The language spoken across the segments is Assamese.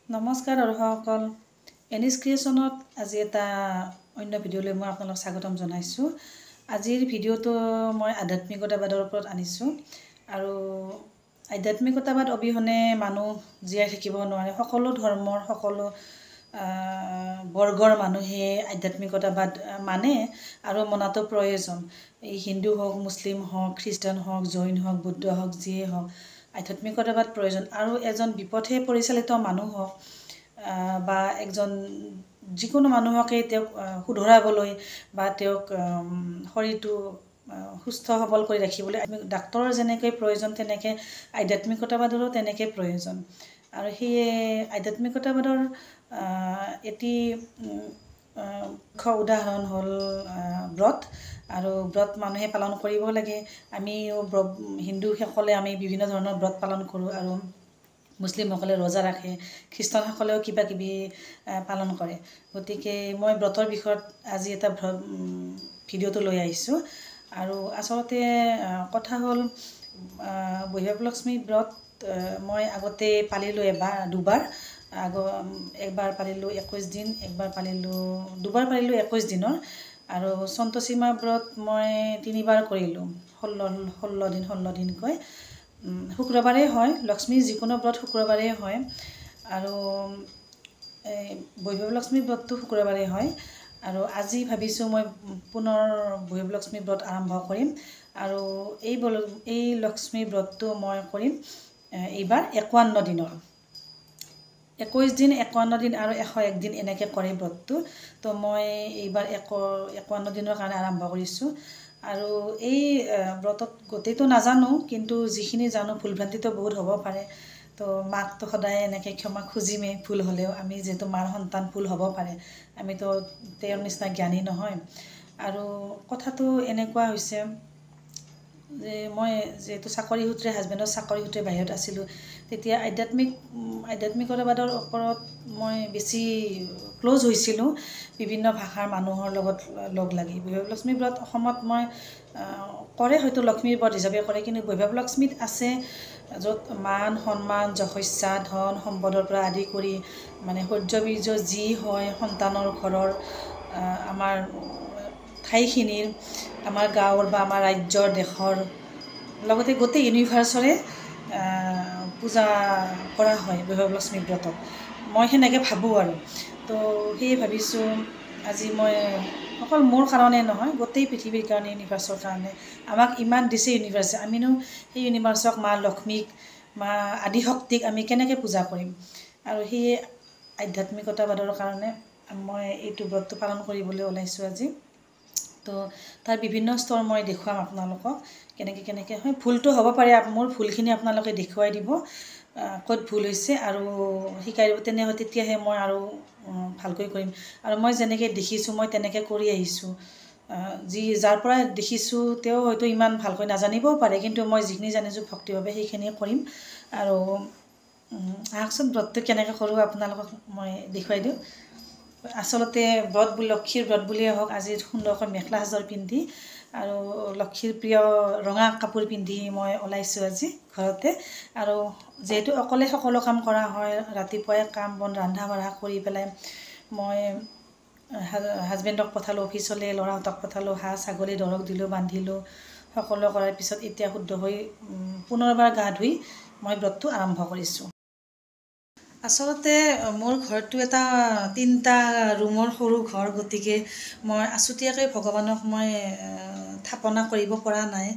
নমস্কাৰ দৰ্শকসকল, এনিছ ক্ৰিয়েশ্যনত আজি এটা অন্য ভিডিঅ'লৈ মই আপোনালোক স্বাগতম জনাইছোঁ। আজিৰ ভিডিঅ'টো মই আধ্যাত্মিকতাবাদৰ ওপৰত আনিছোঁ। আৰু আধ্যাত্মিকতাবাদ অবিহনে মানুহ জীয়াই থাকিব নোৱাৰে। সকলো ধৰ্মৰ সকলো বৰ্গৰ মানুহে আধ্যাত্মিকতাবাদ মানে আৰু মনাটো প্ৰয়োজন। এই হিন্দু হওক, মুছলিম হওক, খ্ৰীষ্টান হওক, জৈন হওক, বুদ্ধ হওক, যিয়ে হওক, আধ্যাত্মিকতাবাদ প্ৰয়োজন। আৰু এজন বিপথে পৰিচালিত মানুহক বা একজন যিকোনো মানুহকে তেওঁক শুধৰাবলৈ বা তেওঁক শৰীৰটো সুস্থ সবল কৰি ৰাখিবলৈ ডাক্তৰৰ যেনেকৈ প্ৰয়োজন, তেনেকৈ আধ্যাত্মিকতাবাদৰো তেনেকৈ প্ৰয়োজন। আৰু সেয়ে আধ্যাত্মিকতাবাদৰ এটি মুখ্য উদাহৰণ হ'ল ব্ৰত। আৰু ব্ৰত মানুহে পালন কৰিব লাগে। আমিও হিন্দুসকলে আমি বিভিন্ন ধৰণৰ ব্ৰত পালন কৰোঁ, আৰু মুছলিমসকলে ৰোজা ৰাখে, খ্ৰীষ্টানসকলেও কিবা কিবি পালন কৰে। গতিকে মই ব্ৰতৰ বিষয়ত আজি এটা ভিডিঅ'টো লৈ আহিছোঁ। আৰু আচলতে কথা হ'ল, বৈভৱ লক্ষ্মী ব্ৰত মই আগতে পালিলোঁ এবাৰ দুবাৰ, আগ একবাৰ পালিলোঁ 21 দিন, একবাৰ পালিলোঁ, দুবাৰ পালিলোঁ 21 দিনৰ। আৰু সন্তোষীমা ব্ৰত মই তিনিবাৰ কৰিলোঁ, 16 দিন 16 দিনকৈ। শুক্ৰবাৰেই হয়, লক্ষ্মীৰ যিকোনো ব্ৰত শুক্ৰবাৰেই হয়। আৰু এই বৈভৱ লক্ষ্মী ব্ৰতটো শুক্ৰবাৰেই হয়। আৰু আজি ভাবিছোঁ মই পুনৰ বৈভৱ লক্ষ্মী ব্ৰত আৰম্ভ কৰিম। আৰু এই লক্ষ্মী ব্ৰতটো মই কৰিম এইবাৰ 51 দিনৰ, 21 দিন, 51 দিন আৰু 101 দিন এনেকৈ কৰে ব্ৰতটো। তো মই এইবাৰ 51 দিনৰ কাৰণে আৰম্ভ কৰিছোঁ। আৰু এই ব্ৰতত গোটেইটো নাজানো, কিন্তু যিখিনি জানো, ভুল ভ্ৰান্তিটো বহুত হ'ব পাৰে। তো মাকতো সদায় এনেকৈ ক্ষমা খুজিমেই ভুল হ'লেও, আমি যিহেতু মাৰ সন্তান, ভুল হ'ব পাৰে, আমিতো তেওঁৰ নিচিনা জ্ঞানী নহয়। আৰু কথাটো এনেকুৱা হৈছে যে মই যিহেতু চাকৰি সূত্ৰে, হাজবেণ্ডৰ চাকৰি সূত্ৰে বাহিৰত আছিলোঁ, তেতিয়া আধ্যাত্মিকতাবাদৰ ওপৰত মই বেছি ক্ল'জ হৈছিলোঁ, বিভিন্ন ভাষাৰ মানুহৰ লগত লগ লাগি। বৈভৱ লক্ষ্মী ব্ৰত অসমত মই কৰে, হয়তো লক্ষ্মীৰ ব্ৰত হিচাপে কৰে, কিন্তু বৈভৱ লক্ষ্মীত আছে য'ত মান সন্মান, যশস্যা, ধন সম্পদৰ পৰা আদি কৰি মানে শৌৰ্য বীৰ্য যি হয়, সন্তানৰ, ঘৰৰ, আমাৰ ঠাইখিনিৰ, আমাৰ গাঁৱৰ বা আমাৰ ৰাজ্যৰ, দেশৰ লগতে গোটেই ইউনিভাৰ্চৰে পূজা কৰা হয় বৈভৱ লক্ষ্মী ব্ৰতত। মই সেনেকৈ ভাবোঁ। আৰু তো সেয়ে ভাবিছোঁ আজি মই অকল মোৰ কাৰণে নহয়, গোটেই পৃথিৱীৰ কাৰণে, ইউনিভাৰ্চৰ কাৰণে। আমাক ইমান দিছে ইউনিভাৰ্চে, আমিনো সেই ইউনিভাৰ্চক, মা লক্ষ্মীক, মা আদিশক্তিক আমি কেনেকৈ পূজা কৰিম? আৰু সেয়ে আধ্যাত্মিকতাবাদৰ কাৰণে মই এইটো ব্ৰতটো পালন কৰিবলৈ ওলাইছোঁ আজি। তো তাৰ বিভিন্ন স্তৰ মই দেখুৱাম আপোনালোকক, কেনেকৈ কেনেকৈ হয়। ভুলটো হ'ব পাৰে, মোৰ ভুলখিনি আপোনালোকে দেখুৱাই দিব, ক'ত ভুল হৈছে, আৰু শিকাই দিব। তেনেহ'লে তেতিয়াহে মই আৰু ভালকৈ কৰিম। আৰু মই যেনেকৈ দেখিছোঁ মই তেনেকৈ কৰি আহিছোঁ। যি যাৰ পৰা দেখিছোঁ তেওঁ হয়তো ইমান ভালকৈ নাজানিবও পাৰে, কিন্তু মই যিখিনি জানিছোঁ ভক্তিভাৱে সেইখিনিয়ে কৰিম। আৰু আহকচোন, ব্ৰতটো কেনেকৈ কৰোঁ আপোনালোকক মই দেখুৱাই দিওঁ। আচলতে ব্ৰত বুলি, লক্ষীৰ ব্ৰত বুলিয়ে হওক, আজি সুন্দৰকৈ মেখেলা চাদৰ পিন্ধি আৰু লক্ষীৰ প্ৰিয় ৰঙা কাপোৰ পিন্ধি মই ওলাইছোঁ আজি ঘৰতে। আৰু যিহেতু অকলে সকলো কাম কৰা হয়, ৰাতিপুৱাই কাম বন ৰন্ধা বঢ়া কৰি পেলাই মই হাজবেণ্ডক পঠালোঁ অফিচলৈ, ল'ৰাহঁতক পঠালোঁ, হাঁহ ছাগলী দৰক দিলোঁ, বান্ধিলোঁ, সকলো কৰাৰ পিছত এতিয়া শুদ্ধ হৈ পুনৰবাৰ গা ধুই মই ব্ৰতটো আৰম্ভ কৰিছোঁ। আচলতে মোৰ ঘৰটো এটা 3টা ৰুমৰ সৰু ঘৰ, গতিকে মই আছুতীয়াকৈ ভগৱানক মই স্থাপনা কৰিব পৰা নাই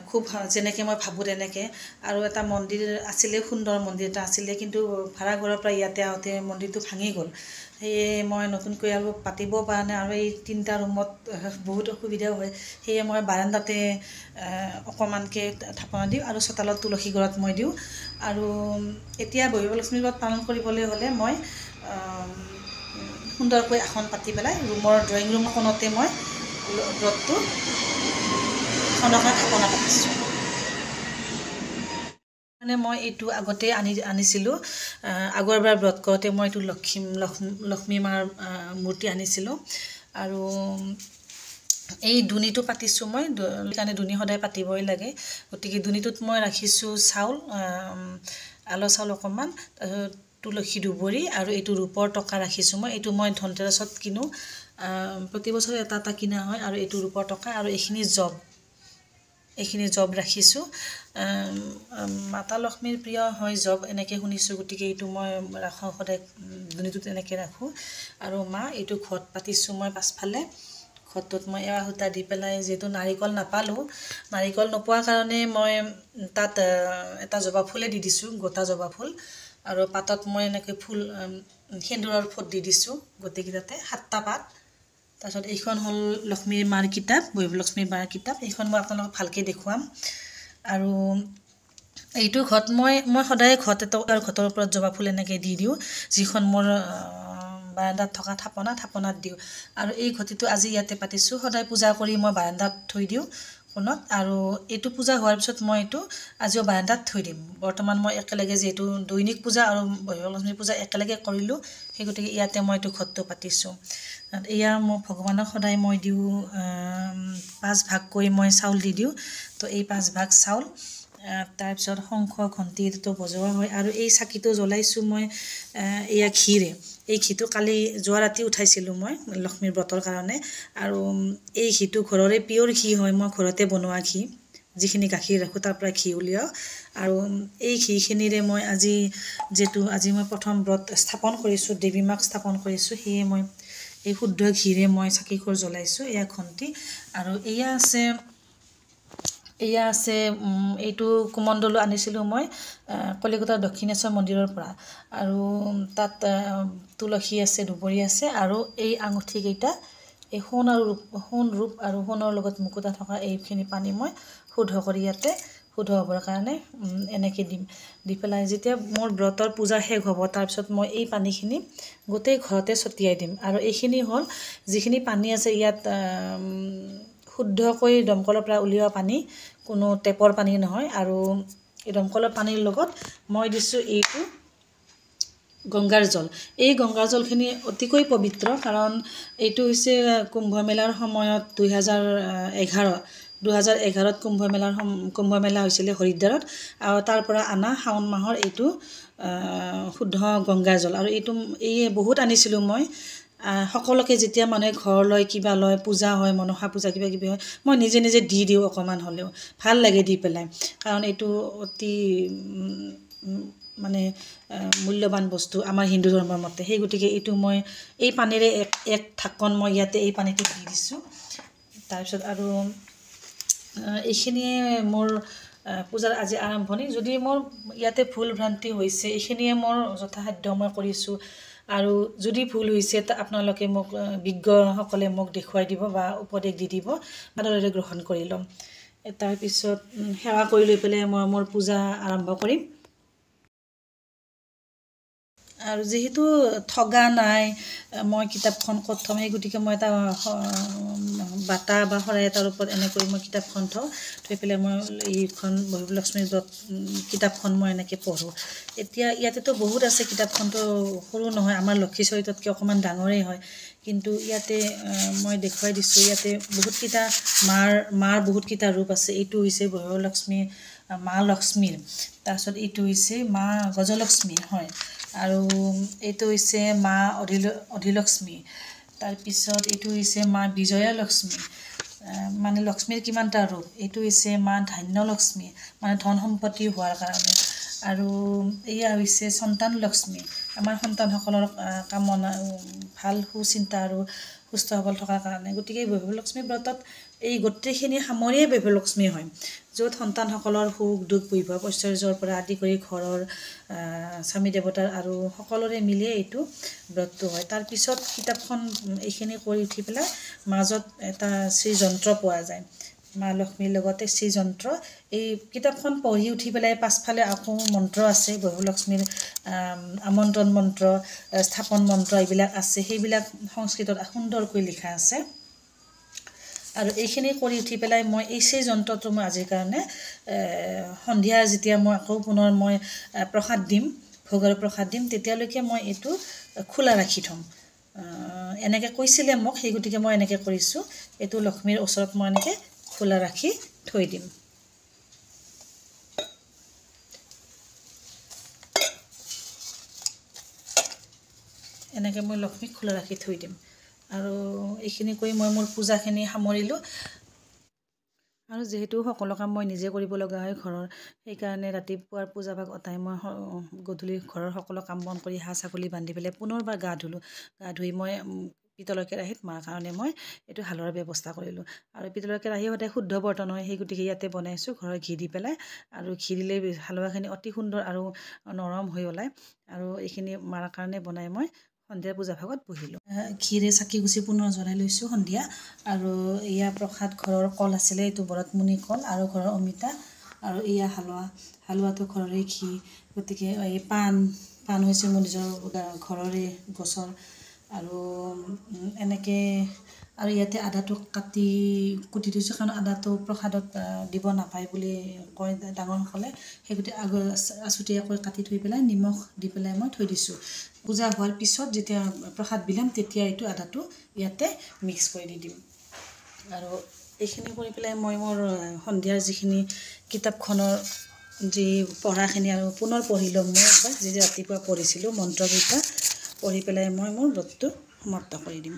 খুব যেনেকৈ মই ভাবোঁ তেনেকৈ। আৰু এটা মন্দিৰ আছিলে, সুন্দৰ মন্দিৰ এটা আছিলে, কিন্তু ভাড়াঘৰৰ পৰা ইয়াতে আহোঁতে মন্দিৰটো ভাঙি গ'ল। সেয়ে মই নতুনকৈ আৰু পাতিব পৰা নাই। আৰু এই 3টা ৰুমত বহুত অসুবিধাও হয়, সেয়ে মই বাৰাণ্ডাতে অকণমানকৈ থাপনা দিওঁ আৰু চোতালত তুলসী গছত মই দিওঁ। আৰু এতিয়া বৈভৱ লক্ষ্মী ব্ৰত পালন কৰিবলৈ হ'লে মই সুন্দৰকৈ আসন পাতি পেলাই ৰুমৰ ড্ৰয়িং ৰুমৰ কোণতে মই ব্ৰতটো আসনৰ থাপনা পাতিছোঁ। মানে মই এইটো আগতে আনিছিলোঁ, আগৰবাৰ ব্ৰত কৰোঁতে মই এইটো লক্ষ্মী মাৰ মূৰ্তি আনিছিলোঁ। আৰু এই দুনিটো পাতিছোঁ মই, কাৰণে দুনি সদায় পাতিবই লাগে। গতিকে দুনিটোত মই ৰাখিছোঁ চাউল, আলু চাউল অকণমান, তাৰপিছত তুলসী দুবৰি আৰু এইটো ৰূপৰ টকা ৰাখিছোঁ মই। এইটো মই ধনতেৰাছত কিনো, প্ৰতি বছৰে এটা এটা কিনা হয়। আৰু এইটো ৰূপৰ টকা আৰু এইখিনি জব, এইখিনি জব ৰাখিছোঁ। মাতা লক্ষ্মীৰ প্ৰিয় হয় জব, এনেকৈ শুনিছোঁ, গতিকে এইটো মই ৰাখোঁ সদায়, দুনিটোত এনেকৈ ৰাখোঁ। আৰু মা এইটো ঘট পাতিছোঁ মই পাছফালে, ঘৰটোত মই এৱা সূতা দি পেলাই, যিহেতু নাৰিকল নাপালোঁ, নাৰিকল নোপোৱাৰ কাৰণে মই তাত এটা জবা ফুলে দি দিছোঁ, গোটা জবা ফুল। আৰু পাতত মই এনেকৈ ফুল সেন্দুৰৰ ফোট দি দিছোঁ গোটেইকেইটাতে, 7টা পাত। তাৰপিছত এইখন হ'ল লক্ষ্মীৰ মাৰ কিতাপ, বৈভৱ লক্ষ্মীৰ মাৰ কিতাপ, এইখন মই আপোনালোকক ভালকৈ দেখুৱাম। আৰু এইটো ঘট মই মই সদায় ঘট এটা আৰু ঘটৰ ওপৰত জবা ফুল এনেকৈ দি দিওঁ, যিখন মোৰ বাৰান্দাত থকা থাপনাত দিওঁ। আৰু এই ঘটিটো আজি ইয়াতে পাতিছোঁ, সদায় পূজা কৰি মই বাৰান্দাত থৈ দিওঁ কোণত। আৰু এইটো পূজা হোৱাৰ পিছত মই এইটো আজিও বাৰান্দাত থৈ দিম। বৰ্তমান মই একেলগে যিহেতু দৈনিক পূজা আৰু বৈভৱ লক্ষ্মী পূজা একেলগে কৰিলোঁ, সেই গতিকে ইয়াতে মই এইটো ঘটটো পাতিছোঁ। এয়া মই ভগৱানক সদায় মই দিওঁ 5 ভাগকৈ মই চাউল দি দিওঁ, তো এই 5 ভাগ চাউল। তাৰপিছত শংখ ঘণ্টি এইটো বজোৱা হয়। আৰু এই চাকিটো জ্বলাইছোঁ মই এয়া ঘিৰে, এই ঘিটো কালি যোৱা ৰাতি উঠাইছিলোঁ মই লক্ষ্মীৰ ব্ৰতৰ কাৰণে। আৰু এই ঘিটো ঘৰৰে পিয়'ৰ ঘি হয়, মই ঘৰতে বনোৱা ঘি, যিখিনি গাখীৰ ৰাখোঁ তাৰ পৰা ঘি উলিয়াওঁ। আৰু এই ঘিখিনিৰে মই আজি যিহেতু আজি মই প্ৰথম ব্ৰত স্থাপন কৰিছোঁ, দেৱী মাক স্থাপন কৰিছোঁ, সেয়ে মই এই শুদ্ধ ঘিৰে মই চাকিঘৰ জ্বলাইছোঁ। এয়া ঘণ্টি। আৰু এয়া আছে, এয়া আছে এইটো কুমণ্ডলো আনিছিলোঁ মই কলিকতাৰ দক্ষিণেশ্বৰ মন্দিৰৰ পৰা। আৰু তাত তুলসী আছে, দুবৰি আছে। আৰু এই আঙুঠিকেইটা, এই সোণ আৰু ৰূপ, সোণ ৰূপ আৰু সোণৰ লগত মুকুতা থকা এইখিনি পানী মই শুদ্ধ কৰি ইয়াতে শুদ্ধ হ'বৰ কাৰণে এনেকৈ দিম। দি পেলাই যেতিয়া মোৰ ব্ৰতৰ পূজা শেষ হ'ব, তাৰপিছত মই এই পানীখিনি গোটেই ঘৰতে ছটিয়াই দিম। আৰু এইখিনি হ'ল যিখিনি পানী আছে ইয়াত শুদ্ধকৈ দমকলৰ পৰা উলিওৱা পানী, কোনো টেপৰ পানী নহয়। আৰু এই দমকলৰ পানীৰ লগত মই দিছোঁ এইটো গংগাৰ জল। এই গংগাৰ জলখিনি অতিকৈ পবিত্ৰ, কাৰণ এইটো হৈছে কুম্ভ মেলাৰ সময়ত 2011ত কুম্ভমেলা হৈছিলে হৰিদ্বাৰত, আৰু তাৰ পৰা অনা শাওণ মাহৰ এইটো শুদ্ধ গংগা জল। আৰু এইটো এই বহুত আনিছিলোঁ মই সকলোকে, যেতিয়া মানুহে ঘৰ লয় কিবা লয়, পূজা হয়, মনসা পূজা কিবা কিবি হয়, মই নিজে নিজে দি দিওঁ অকণমান হ'লেও, ভাল লাগে দি পেলাই, কাৰণ এইটো অতি মানে মূল্যৱান বস্তু আমাৰ হিন্দু ধৰ্মৰ মতে। সেই গতিকে এইটো মই এই পানীৰে এক ঢাকন মই ইয়াতে এই পানীটো দি দিছোঁ। তাৰপিছত আৰু এইখিনিয়ে মোৰ পূজাৰ আজি আৰম্ভণি। যদি মোৰ ইয়াতে ভুল ভ্ৰান্তি হৈছে, এইখিনিয়ে মোৰ যথাসাধ্য মই কৰিছোঁ। আৰু যদি ভুল হৈছে আপোনালোকে মোক বিজ্ঞসকলে মোক দেখুৱাই দিব বা উপদেশ দি দিব, ভালদৰে গ্ৰহণ কৰি ল'ম। তাৰপিছত সেৱা কৰি লৈ পেলাই মই মোৰ পূজা আৰম্ভ কৰিম। আৰু যিহেতু ঠগা নাই, মই কিতাপখন ক'ত থ'ম, সেই গতিকে মই এটা বাটা বা শৰাই এটাৰ ওপৰত এনেকৈ মই কিতাপখন থওঁ, থৈ পেলাই মই এইখন বৈভৱ লক্ষ্মীৰ ব্ৰত কিতাপখন মই এনেকৈ পঢ়োঁ। এতিয়া ইয়াতেতো বহুত আছে, কিতাপখনতো সৰু নহয়, আমাৰ লক্ষী চৰিততকৈ অকণমান ডাঙৰেই হয়, কিন্তু ইয়াতে মই দেখুৱাই দিছোঁ, ইয়াতে বহুতকেইটা মাৰ বহুতকেইটা ৰূপ আছে। এইটো হৈছে বৈভৱ লক্ষ্মী মা লক্ষ্মীৰ, তাৰপিছত এইটো হৈছে মা গজলক্ষ্মীৰ হয়, আৰু এইটো হৈছে মা অধিলক্ষ্মী, তাৰপিছত এইটো হৈছে মা বিজয়া লক্ষ্মী, মানে লক্ষ্মীৰ কিমানটা ৰূপ। এইটো হৈছে মা ধান্য লক্ষ্মী, মানে ধন সম্পত্তি হোৱাৰ কাৰণে। আৰু এয়া হৈছে সন্তান লক্ষ্মী, আমাৰ সন্তানসকলৰ কামনা ভাল সুচিন্তা আৰু সুস্থ সবল থকাৰ কাৰণে। গতিকে বৈভৱ লক্ষ্মী ব্ৰতত এই গোটেইখিনি সামৰিয়ে বৈভৱ লক্ষ্মী হয়, য'ত সন্তানসকলৰ সুখ দুখ বৈভৱ ঐশ্বৰ্যৰ পৰা আদি কৰি ঘৰৰ স্বামী দেৱতাৰ আৰু সকলোৰে মিলিয়ে এইটো ব্ৰতটো হয়। তাৰপিছত কিতাপখন এইখিনি কৰি উঠি পেলাই মাজত এটা শ্ৰীযন্ত্ৰ পোৱা যায়, মা লক্ষ্মীৰ লগতে শ্ৰীযন্ত্ৰ। এই কিতাপখন পঢ়ি উঠি পেলাই পাছফালে আকৌ মন্ত্ৰ আছে, বৈভৱ লক্ষ্মীৰ আমন্ত্ৰণ মন্ত্ৰ, স্থাপন মন্ত্ৰ এইবিলাক আছে, সেইবিলাক সংস্কৃতত সুন্দৰকৈ লিখা আছে। আৰু এইখিনি কৰি উঠি পেলাই মই এই শ্ৰীযন্ত্ৰটো মই আজিৰ কাৰণে সন্ধিয়া যেতিয়া মই আকৌ পুনৰ মই প্ৰসাদ দিম, ভোগ আৰু প্ৰসাদ দিম, তেতিয়ালৈকে মই এইটো খোলা ৰাখি থ'ম। এনেকৈ কৈছিলে মোক, সেই গতিকে মই এনেকৈ কৰিছোঁ। এইটো লক্ষ্মীৰ ওচৰত মই এনেকৈ খোলা ৰাখি থৈ দিম। এনেকৈ মই লক্ষ্মীক খোলা ৰাখি থৈ দিম। আৰু এইখিনি কৰি মই মোৰ পূজাখিনি সামৰিলোঁ। আৰু যিহেতু সকলো কাম মই নিজে কৰিব লগা হয় ঘৰৰ, সেইকাৰণে ৰাতিপুৱাৰ পূজাভাগ অটাই মই গধূলি ঘৰৰ সকলো কাম বন কৰি হাঁহ ছাগলী বান্ধি পেলাই পুনৰবাৰ গা ধুলোঁ। গা ধুই মই পিতলৰ কেৰাহীত মাৰ কাৰণে মই এইটো হালোৱাৰ ব্যৱস্থা কৰিলোঁ। আৰু পিতলৰ কেৰাহী সদায় শুদ্ধ বৰ্তন হয়, সেই গতিকে ইয়াতে বনাইছোঁ ঘৰৰ ঘি দি পেলাই। আৰু ঘি দিলে হালোৱাখিনি অতি সুন্দৰ আৰু নৰম হৈ ওলায়। আৰু এইখিনি মাৰ কাৰণে বনাই মই সন্ধিয়া পূজা ভাগত বহিলোঁ। ঘিৰে চাকি গুচি পুনৰ জ্বলাই লৈছোঁ সন্ধিয়া। আৰু এয়া প্ৰসাদ ঘৰৰ কল আছিলে, এইটো বৰতমুনি কল আৰু ঘৰৰ অমিতা। আৰু এয়া হালোৱা, হালোৱাটো ঘৰৰে ঘি। গতিকে এই পাণ, পাণ হৈছে মোৰ নিজৰ ঘৰৰে গছৰ। আৰু এনেকৈ আৰু ইয়াতে আদাটো কাটি কুটি থৈছোঁ, কাৰণ আদাটো প্ৰসাদত দিব নাপায় বুলি কয় ডাঙৰসকলে। সেই গতিকে আছুতীয়াকৈ কাটি থৈ পেলাই নিমখ দি পেলাই মই থৈ দিছোঁ। পূজা হোৱাৰ পিছত যেতিয়া প্ৰসাদ বিলাম তেতিয়া এইটো আদাটো ইয়াতে মিক্স কৰি দি দিম। আৰু এইখিনি কৰি পেলাই মই মোৰ সন্ধিয়াৰ যিখিনি কিতাপখনৰ যি পঢ়াখিনি আৰু পুনৰ পঢ়ি ল'ম মই এবাৰ, যি ৰাতিপুৱা পঢ়িছিলোঁ মন্ত্ৰকেইটা পঢ়ি পেলাই মই মোৰ ব্ৰতটো সমাপ্ত কৰি দিম।